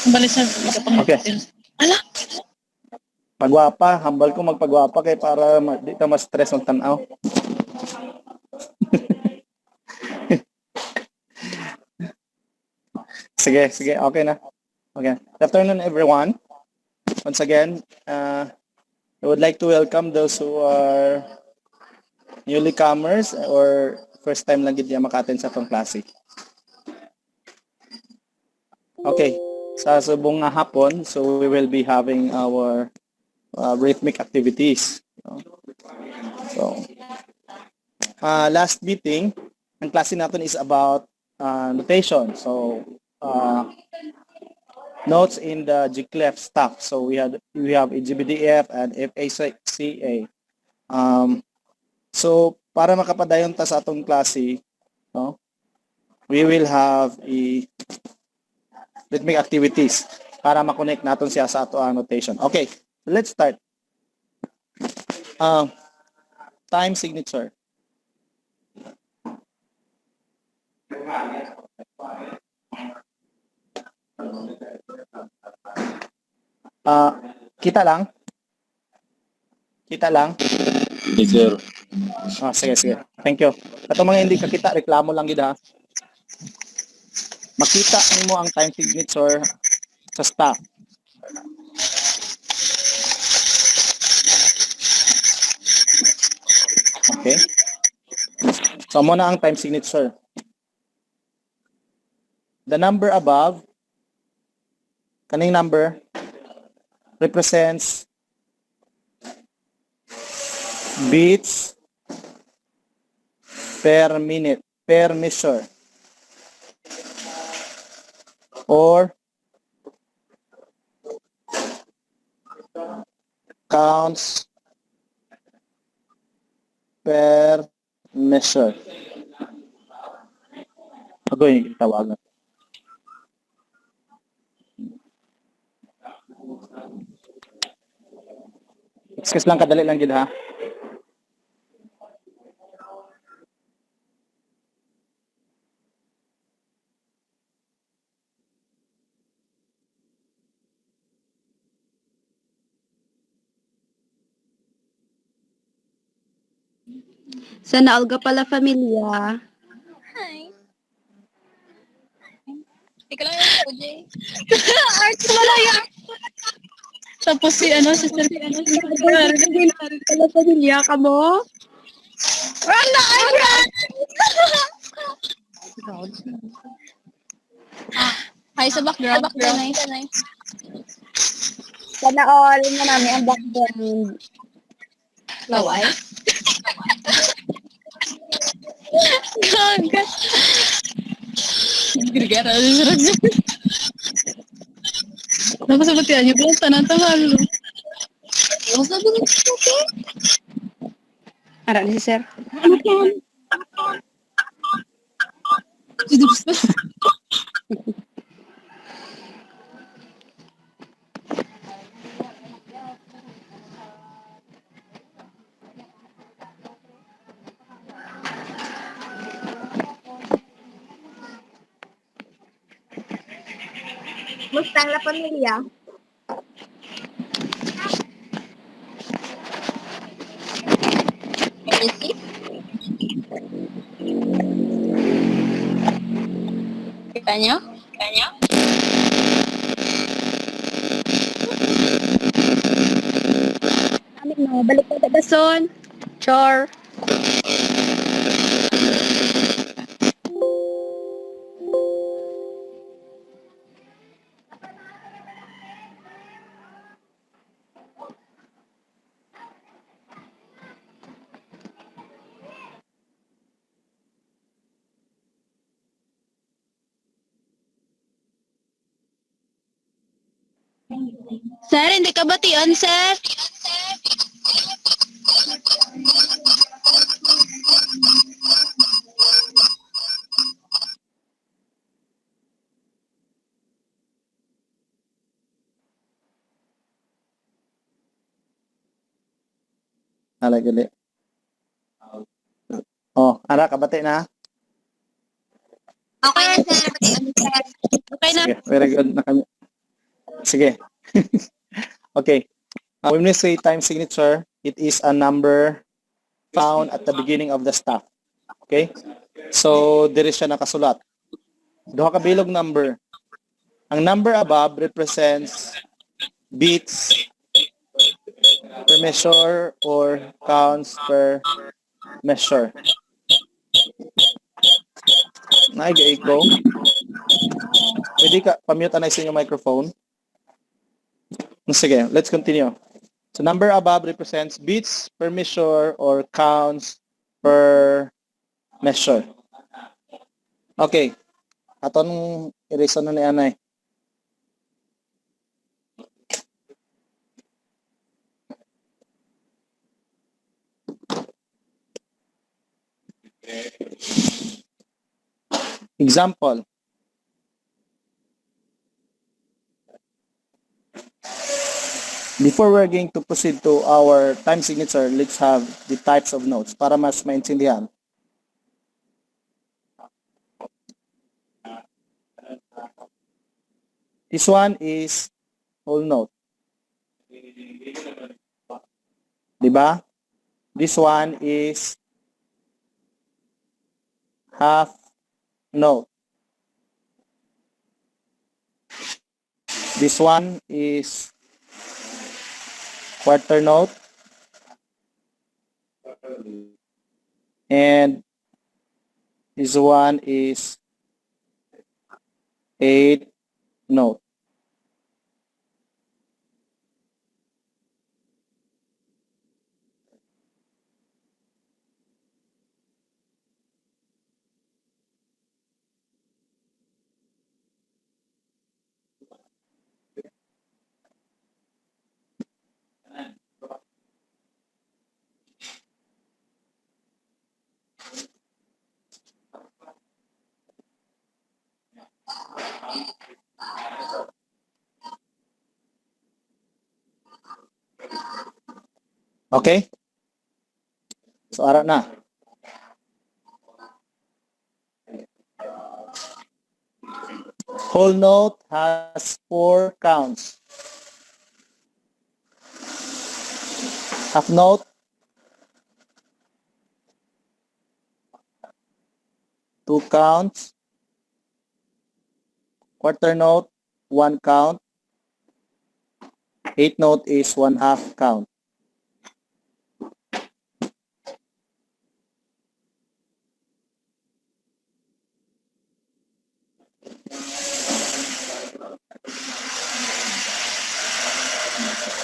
Balik sa Okay. Ala? Pagwapa, hambal ko magpagwapa kay para di ta ma-stress ng tanaw. Sige, okay na. Okay. Good afternoon, everyone. Once again, I would like to welcome those who are newly comers or first time lang gid maka-attend sa atong klase. Okay. Sa subong nga hapon, so we will be having our rhythmic activities. So, last meeting, ang klase natin is about notation. So, notes in the GCLEF staff. So we have EGBDF and FACA. So para makapadayon ta sa atong klase, no, we will have rhythmic activities para ma-connect natin siya sa ato annotation. Okay, let's start. Time signature. Kita lang? Kita lang? Yes, sir. Sige. Thank you. Atong mga hindi kakita, reklamo lang gid ha. Makita mo ang time signature sa staff. Okay. So, muna ang time signature. The number above, kaning number, represents beats per minute, per measure, or counts per measure. Ako yung tawagan. Excuse lang, kadali lang gid ha. Sana all ka pala pamilya. Hi. Ikaw lang yung OJ. Art wala yan. Tapos si si Sir Pala pamilya ka mo? Wala, Hi sa background. Nice. Sana all na namin ang background. Laway? Gaga. Gregara, sarap dyan. Napasabot yan, yung buong tanan-tamal. Mas na buong tanan. Ara ni si sir. Musta ang la pamilya? Kita nyo? Amin mo, balik ka sa dason. Char. Sir, hindi ka batian, sir? Gali. Oh, ara kabati na. Okay na, sir. Okay na. Sige, very good na kami. Sige. Okay. When we say time signature, it is a number found at the beginning of the staff. Okay? So, diri siya nakasulat. Duha ka bilog number. Ang number above represents beats per measure or counts per measure. Naiga-go. Pwede ka, pamute na sa inyong microphone. Sige, let's continue. So number above represents beats per measure or counts per measure. Okay. Aton i-reason na ni Anay. Example. Before we're going to proceed to our time signature, let's have the types of notes para mas maintindihan. This one is whole note. Diba? This one is half note. This one is quarter note. And this one is eighth note. Okay? So, ara na. Whole note has 4 counts. Half note, 2 counts. Quarter note, 1 count. Eighth note is 1/2 count.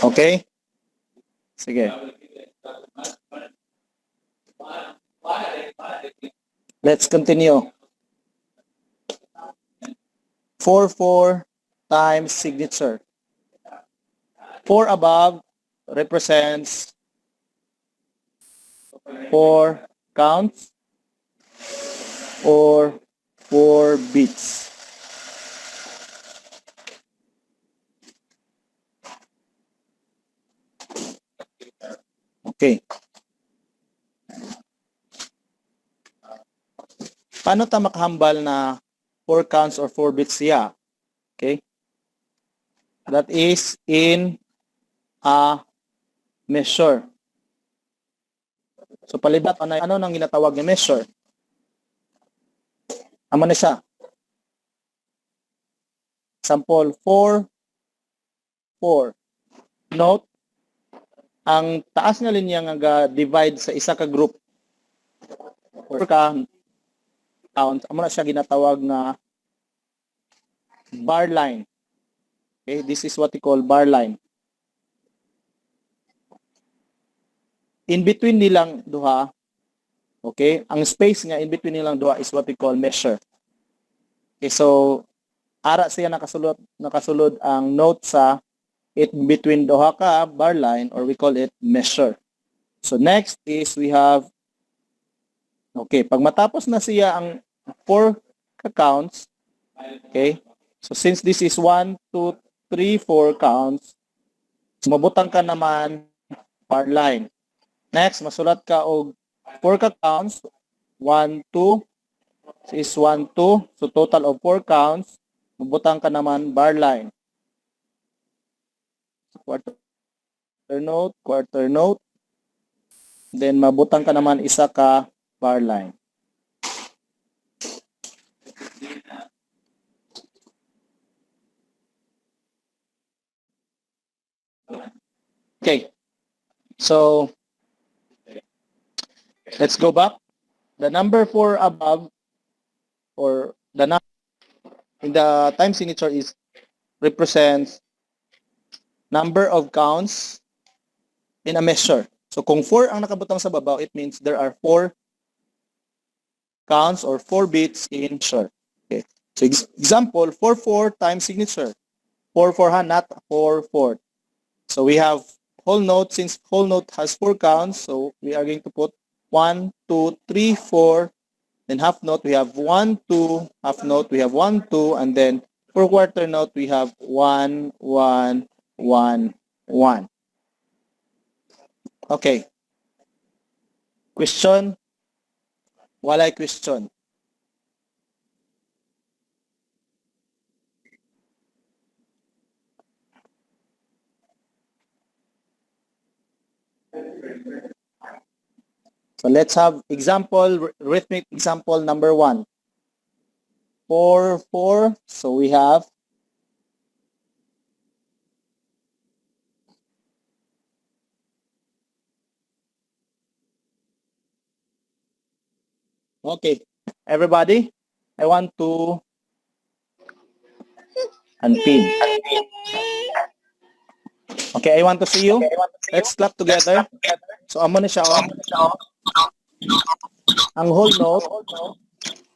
Okay? Sige. Let's continue. 4/4 times signature. 4 above represents 4 counts or 4 beats. Okay. Paano ta makahambal na 4 counts or 4 beats siya? Okay? That is in a measure. So palibat, ano nang ginatawag na measure? Amo na siya. Example, 4, 4. Note, ang taas nga linya nga divide sa isa ka group or ka count, amo na siya ginatawag na bar line. Okay, this is what we call bar line. In between nilang duha, okay, ang space nga in between nilang duha is what we call measure. Okay, so ara siya nakasulod ang note sa in between duha ka bar line, or we call it measure. So next is we have, okay, pag matapos na siya ang 4 counts, okay, so since this is 1, 2, 3, 4 counts, sumabutang ka naman bar line. Next, masulat ka og 4 counts, 1, 2, is 1, 2. So total of 4 counts. Mabutang ka naman bar line. Quarter note. Then mabutang ka naman isa ka bar line. Okay. So let's go back. The number 4 above, or the number in the time signature, is represents number of counts in a measure. So kung 4 ang nakabutang sa babaw, it means there are 4 counts or 4 beats in measure. Okay. So example, 4/4 time signature. 4/4 not 4/4. So we have whole note. Since whole note has 4 counts, so we are going to put 1, 2, 3, 4. Then half note we have 1, 2. Half note we have 1, 2, and then for quarter note we have 1, 1, 1, 1. Okay. Question? Walay question. So let's have example, rhythmic example number 1. 4/4. So we have okay. Everybody, I want to unpin. Okay, I want to see you. Let's clap together. So amo na siya oh. Ang whole note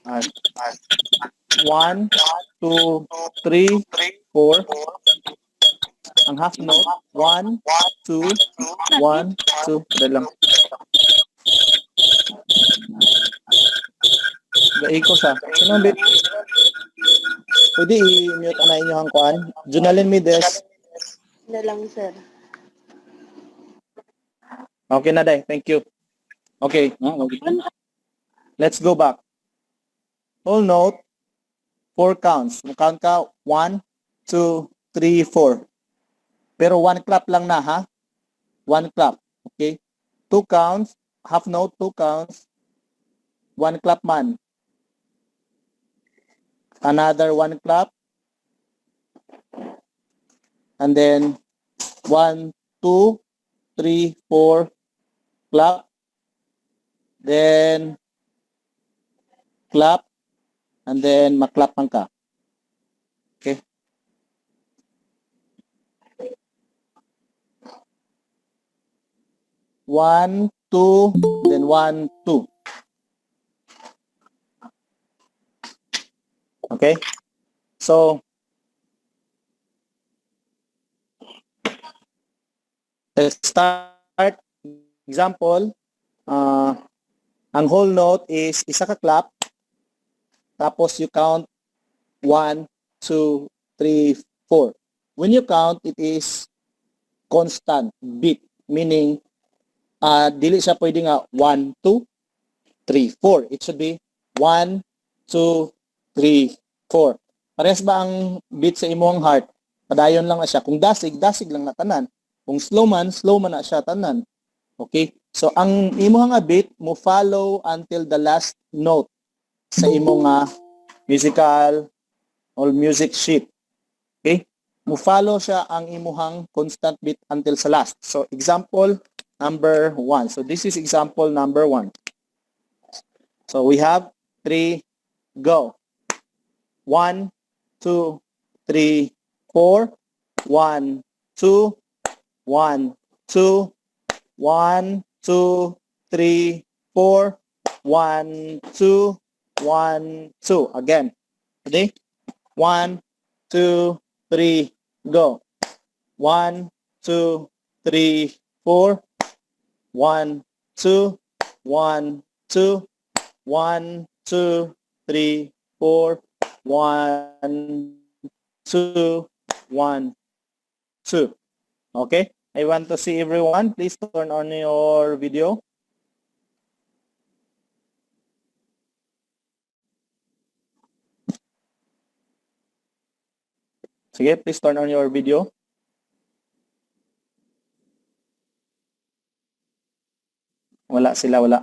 1, 2, 3, 4. Ang half note 1, 2, 1, 2. Dali lang. Gaiko sa. Sino bit? Pwede i-mute na inyo ang kuan. Junalin mi des. Na lang, sir. Okay na day. Thank you. Okay. Let's go back. Whole note, 4 counts. Count ka 1, 2, 3, 4. Pero 1 clap lang na ha. 1 clap. Okay. 2 counts. Half note, 2 counts. 1 clap man. Another 1 clap. And then 1, 2, 3, 4 clap. Then clap. And then maklap man ka. Okay. One, two, then 1, 2. Okay. So let's start. Example, ang whole note is isa ka clap. Tapos you count 1, 2, 3, 4. When you count, it is constant beat. Meaning, dili siya pwede nga 1, 2, 3, 4. It should be 1, 2, 3, 4. Parehas ba ang beat sa imong heart? Padayon lang na siya. Kung dasig, dasig lang na tanan. Kung slow man na siya tanan. Okay? So, ang imong nga beat mo follow until the last note sa imong musical or music sheet. Okay? Mo follow siya ang imuhang constant beat until sa last. So, example number 1. So, this is example number 1. So, we have 3, go. 1, 2, 3, 4. 1, 2, 1, 2, 1, 2, 3, 4. 1, 2, 1, 2. Again. Ready? 1, 2, 3, go. 1, 2, 3, 4. 1, 2, 1, 2, 1, 2, 3, 4. 1, 2, 1, 2. Okay? I want to see everyone. Please turn on your video. Sige, please turn on your video. Wala sila, wala.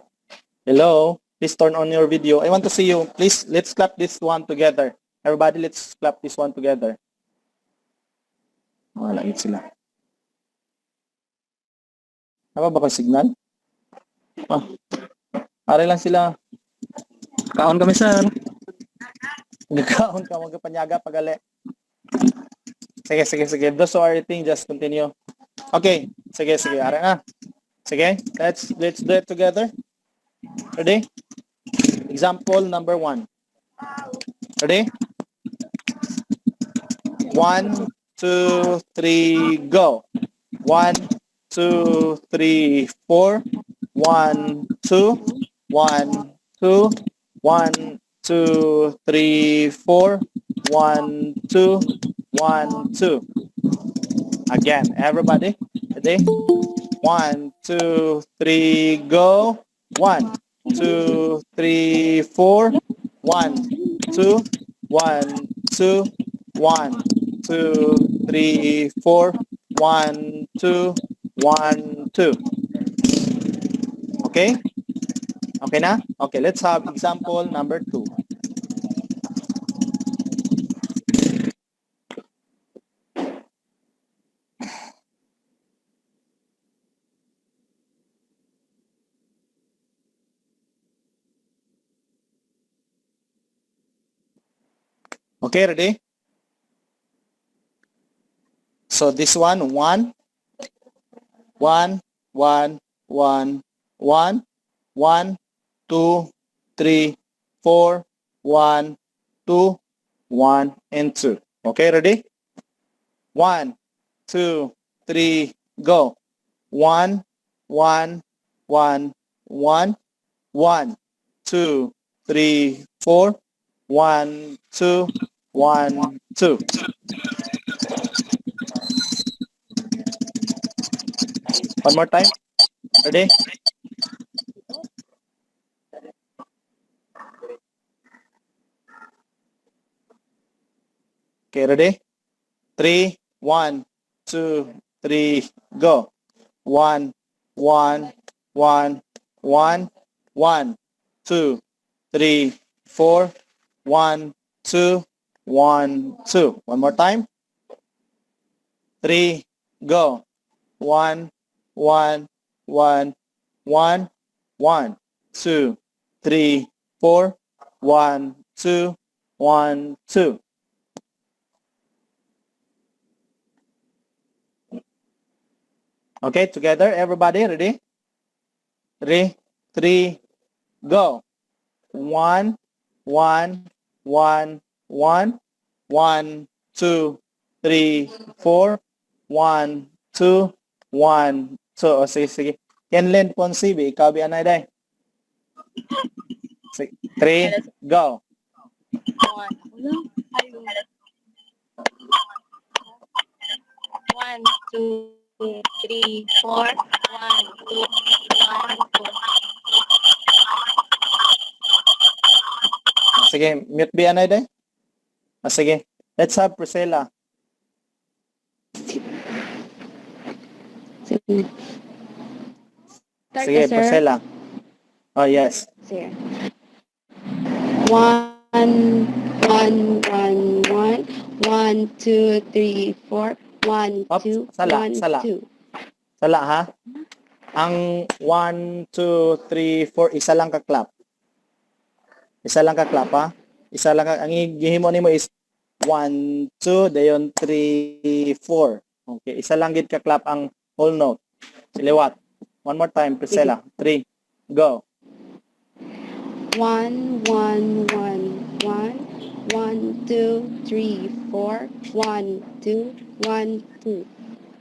Hello, please turn on your video. I want to see you. Please, let's clap this one together. Everybody, let's clap this one together. Wala yun sila. Apa ba ko signal? Ah, pare lang sila. Kaon kami, sir. Nagkaon ka, magkapanyaga pagali. Sige, sige, sige. Those who are eating, just continue. Okay, sige, sige. Ara na. Sige, let's do it together. Ready? Example number 1. Ready? 1, 2, 3, go. 1, 2, 3, 4. 1, 2, 1, 2, 1, 2, 3, 4. 1, 2, 1, 2. Again, everybody. Ready? 1, 2, 3, go. 1, 2, 3, 4. 1, 2, 1, 2, 1, 2, 3, 4. 1, 2, 1, 2. Okay? Okay na? Okay, let's have example number 2. Okay, ready? So this one, 1, 1, 1, 1, 1, 1, 2, 3, 4, 1, 2, 1, and 2. Okay, ready? 1, 2, 3, go. 1, 1, 1, 1, 1, 2, 3, 4, 1, 2, 1, 2. One more time. Ready? Okay, ready? 3, 1, 2, 3, go. 1, 1, 1, 1, 1, 2, 3, 4, 1, 2, 1, 2. One more time. 3, go. 1, 1, 1, 1, 1, 2, 3, 4, 1, 2, 1, 2. Okay, together, everybody, ready? 3, 3, go. 1, 1, 1, 1, 1, 2, 3, 4, 1, 2, 1, 2. O, sige, sige. Kenlen Ponsibi, ikaw bi anay day. 3, go. 1, 2, 3, 4, 1, 2, 1, 2. Sige, mute bi anay day. Sige, let's have Priscilla. Start Sige, na, sir. Priscilla. Oh, yes. Sir. 1, 1, 1, 1, 1, 2, 3, 4, 1, Oops, 2, sala, 1, sala. 2. Sala, ha? Ang 1, 2, 3, 4, isa lang ka-clap. Isa lang ka-clap, ha? Isa lang ka, ang gihimo nimo is 1, 2, dayon 3, 4. Okay, isa lang gid ka-clap ang whole note. Siliwat. One more time, Priscilla. 3, go. 1, 1, 1, 1, 1, 2, 3, 4, 1, 2, 1, 2.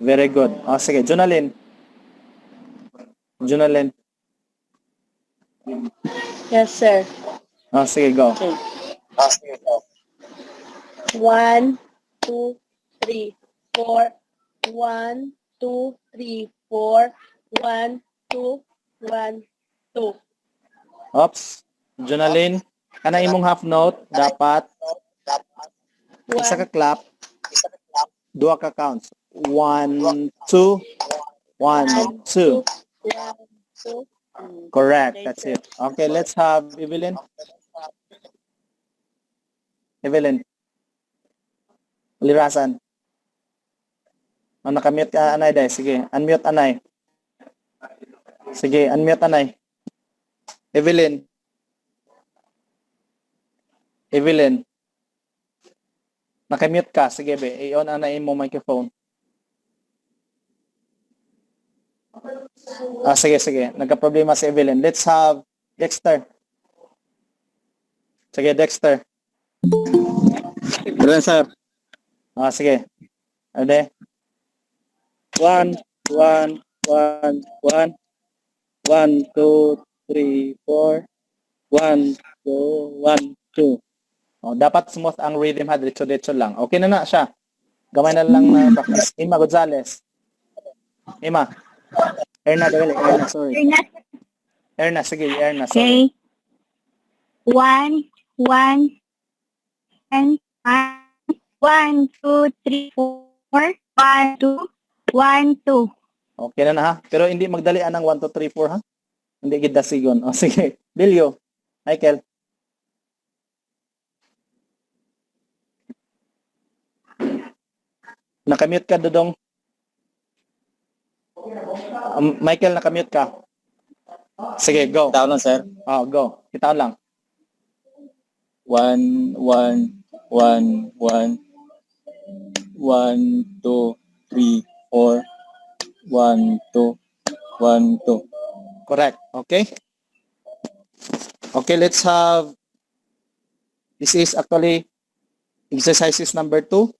Very good. O, sige, Junalyn. Junalyn. Yes, sir. O, sige, go. 1, 2, 3, 4, 1, 2, 3, 4, 1, 2, 1, 2. Oops. Junalyn, kana imong half note, dapat isa ka clap. Dua ka counts. 1, 2, 1, 2. 1, 2. Correct. That's it. Okay, let's have Evelyn. Evelyn. Lirasan. Oh, nakamute ka, Anay, dahil. Sige, unmute, Anay. Sige, unmute, Anay. Evelyn. Evelyn. Nakamute ka. Sige, be. I-on, Anay, mo microphone. Sige, sige. Nagka-problema si Evelyn. Let's have Dexter. Sige, Dexter. Keren, sir. Sige. Ade. 1, 1, 1, 1, 1, 2, 3, 4, 1, 2, 1, 2. Dapat smooth ang rhythm ha. Diretso-diretso lang. Okay na siya. Gamay na lang na practice. Ima Gonzalez. Ima. Erna, dali. Erna, sorry. Erna, sige. Erna, sorry. Okay. 1, 1, and 1, 2, 3, 4, 1, 2, 1, 2. Okay na ha. Pero hindi magdalian ng 1, 2, 3, 4 ha. Hindi gid sigon. Sige. Bilyo. Michael. Nakamute ka, Dodong. Michael, nakamute ka. Sige, go. Tao lang, sir. Go. Kita lang. 1, 1, 1, 1, 1, 2, 3, 4, 1, 2, 1, 2. Correct. Okay? Okay, let's have, this is actually exercises number 2.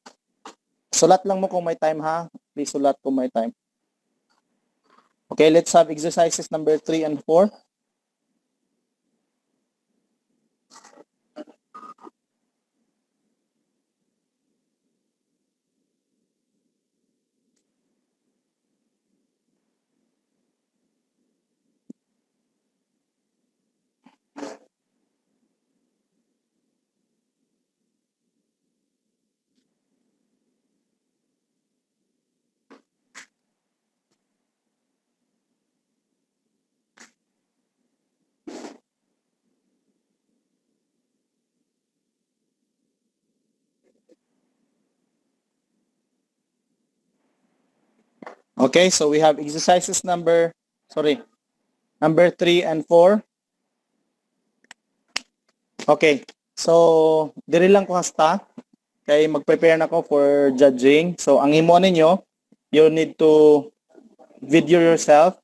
Sulat lang mo kung may time ha. Please sulat kung may time. Okay, let's have exercises number 3 and 4. Okay, so we have exercises number 3 and 4. Okay, so diri lang ko hasta kay mag-prepare na ko for judging. So ang imo ninyo, you need to video yourself.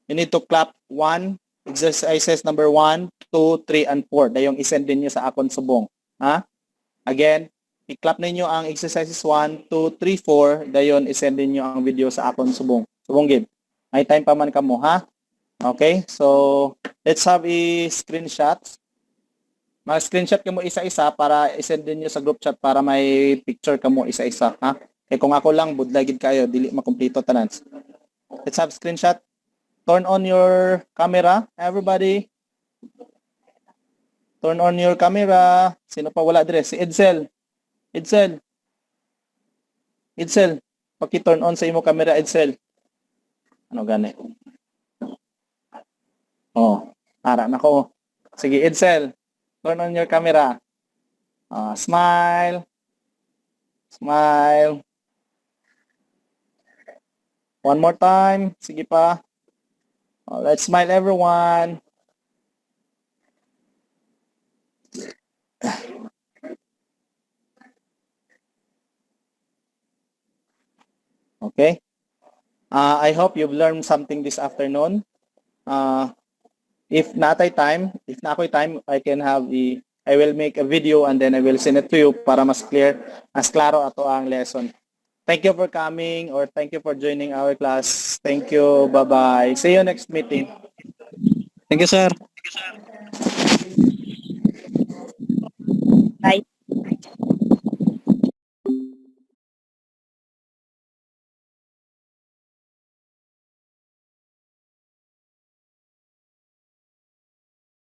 You need to clap 1, exercises number 1, 2, 3, and 4. Dayong isend din nyo sa akon subong. Ha? Again, i-clap ninyo ang exercises 1, 2, 3, 4. Dayon isend din nyo ang video sa akon subong. Subong gid. May time pa man kamo, ha? Okay? So, let's have a screenshot. Mag-screenshot ka mo isa-isa para isend din nyo sa group chat para may picture ka mo isa-isa, ha? Kaya kung ako lang, budlagid kayo, dili makumpleto tanan. Let's have screenshot. Turn on your camera, everybody. Turn on your camera. Sino pa wala dire? Si Edsel. Edsel. Edsel. Paki-turn on sa imo camera, Edsel. Ano gani? Ara na ko. Sige, Edsel. Turn on your camera. Smile. Smile. One more time. Sige pa. Let's smile, everyone. Okay. I hope you've learned something this afternoon. If na ako'y time, I will make a video and then I will send it to you para mas klaro ato ang lesson. Thank you for coming or thank you for joining our class. Thank you. Bye-bye. See you next meeting. Thank you, sir. Bye.